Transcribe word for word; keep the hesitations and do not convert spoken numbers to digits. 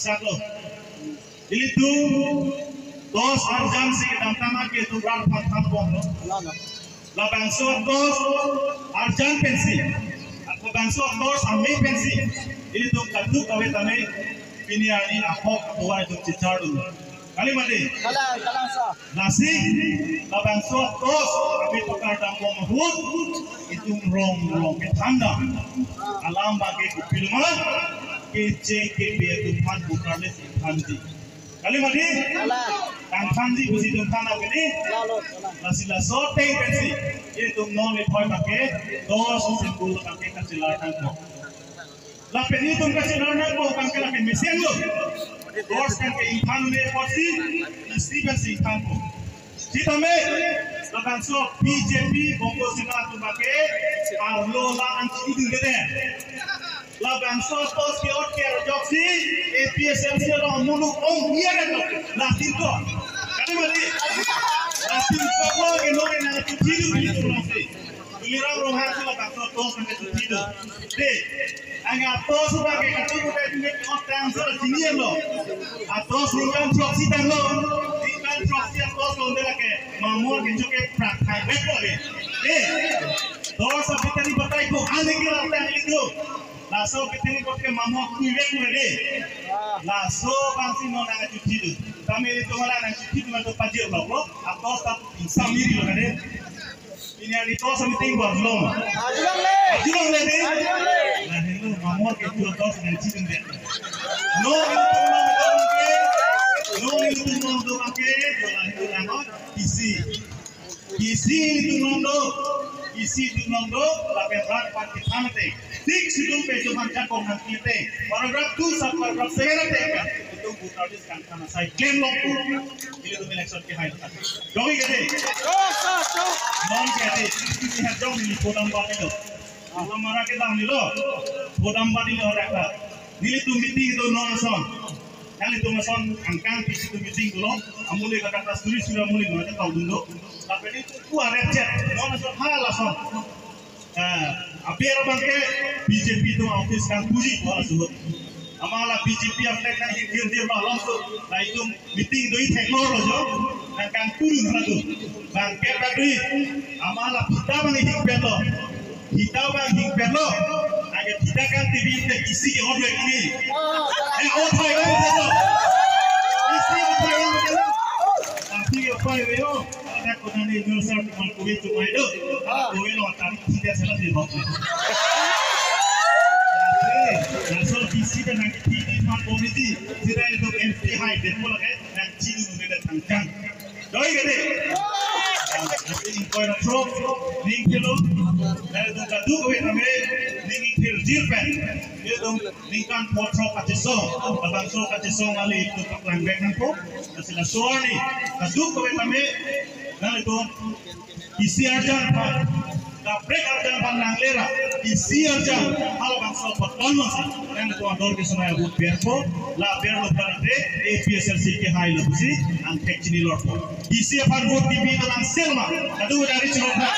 Chaklo. Ilitum dos arjan si kedamtang ke itum rat phan thanbomlo. Labangso dos arjan pensi, labangso dos ame pensi ilitum kadokave tame pini arni ahok atovar itum chichardun. Kali mati? Kalang, kalang, sir. Lasi labangso dos ame pakardambom ahut itum rong rong kethandam. Alam abangke kopiloma, keche kebi atum aphan bukarle si thanji. Kali mati? Kalang. Tangthanji pusi itum than apini? Lalo, kalang. Lasi laso ateng pensi itum non ithoi abangke dos symbol abangke kachelar tangkok. Lapen itum kachelar nangpo abangke lake mesenlo. Dos abangke ingthan un-e apotsi, isi pensi ingthanpo. Sitame labangso B J P Bongo Sena atum abangke arlo la-an chidunde. Labangso dos ke-ot ke-arjok si A P H L C along muluk ong iya kan lo. Latin ko. Kali mati? Latin ko ke lo ke nangchithidun itum longsi. Tuliram Ronghang si labangso dos nangchithidun. De, ang ados abangke katu kuda dunia ke otang so chini lo. Ados ningkan throksi tanglo. Ningkan throksi ados lo de lake. Mamor ke chuke prak thai bek lo de. De, dos abitani batai ko ane ke rata itu. Laso abitani ko ke mamor kui bek lo de. Laso abangsi non nangchithidun. Tame itum la nangchithidun atum pajirlo ko. Ados ta samiri lo de. Pini arni dos meeting bor long. Ajulongle. Ajulongle de. Ajulongle. Lahelo mamor ke dua dos nangchidunde. Non ilitum nongdo ke. Non ilitum nongdo ke. Jo lahelo nang isi. Isi ilitum nongdo. Isi ilitum nongdo. Lapen rat phan kethan te. Tik sidung pe jo phan jakong nangkete. Paragraph two sub paragraph seven te. Itum buta Kan kana sai klem longpo. Ilitum election kehai lo. Doi kete. Non kete. Ini hajong ini podam bat itu. Alam mara ke dam nilo. Podam bat ini orang ka. Nelitum meeting itu non ason. Yang itu ason angkang pisi itu meeting dulu. Amuli kata kasturi sudah amuli kata tahu dulu. Tapi ini tu arep chat. Non ason hal ason. Ah, apir abangke B J P atum office kangpuji po aso ahut. Amat la B J P aflek nang hirjir ma longso. La itum meeting doi theklonglo jo. Nangkangpudun halatum. Bangke padoi. Amat la phita abang hingpetlo. Phita abang hingpetlo. Age phita kan T V te isi ke hot lagi ni. Eh, hot hai kan betul. Isi hot hai kan betul. Tapi ke apa ya? Ada kona ni nusar teman kuwi cuma itu. Kuwi lo tadi tidak salah di bawah. Laso isi dan nanti di teman komisi tidak itu M P hai deh, kalau kayak nang cini udah datang jang. Doi kete. Nanti ingkoi na trok, ning kilo. Dari tu kadu kami kami, ning kilo jirpen. Itu ningkan potro kachisong, labangso kachisong kali itu paklang bek nangpo. Kasi laso arni, kadokave tame, nanglitum isi arjan aphan, kaprek arjan aphan nangle ra, isi arjan halabangso apot tonlo si, nanglitum ador kesonai abut berpo, la berlo pharate, A P H L C kehai lo si, angthek chini lorpo. Isi aphan vote kipi to nang selma, kadokave dari chirong pha.